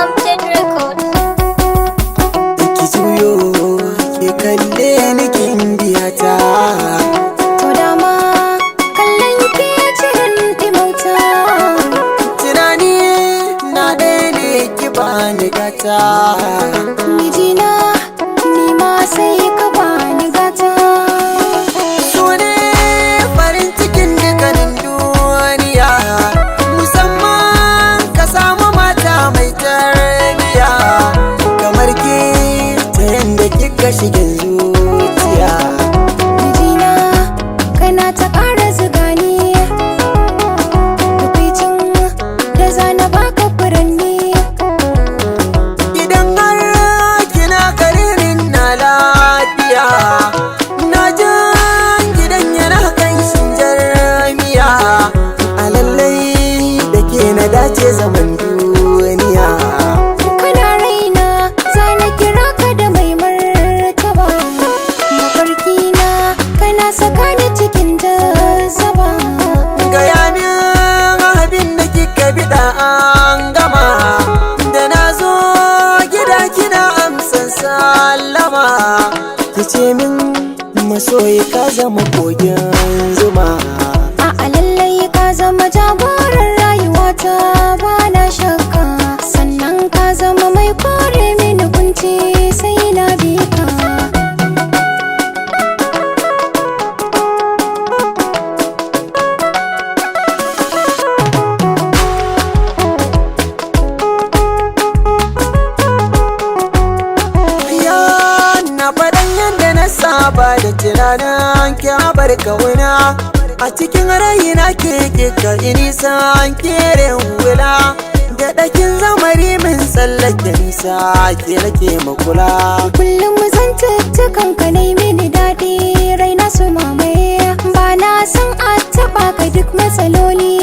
Amjad Records. Ki juyo ki kalle ni, kin biya ta. To dama kallon ke cirin dimauta. Tunani na ɗaya ne, ki bani gata. Mijina, ni ma sai ka bani gata. Su ne farin cikin dukkanin duniya, musamman ka samu mata mai tarbiya kamar ki, ta yanda kika shige zuciya. Mijina, kana ta ƙara zuga ni. Tukwicin da zana baka furanni. Idan har kina karirin na lafiya, na jan gidan yana kanshin jarmiya. A lallai da ke na dace zaman duniya. Kana raina, zana kira ka da mai martaba. Mafarki na kana saka ni cikin jazaba. Gaya min abin da kika biɗa an gama, da na zo gida kina amsan sallama. Ki ce min masoyi, ka zama kogin zuma. A'a, lallai ka zama jagoran rayuwata, ba na shakka. Sannan ka zama mai kore mini kunci, sai na bi ka. Ya na faɗan yadda na saba da tunanin ki bar kauna a cikin raina, ke kika nisa kere wula da ɗakin zamari min tsallake nisa, ke nake makula. Kullum zan tuttukan ka nai mini daɗi, raina su mamaye. Ba na san a taɓa ka, duk matsaloli.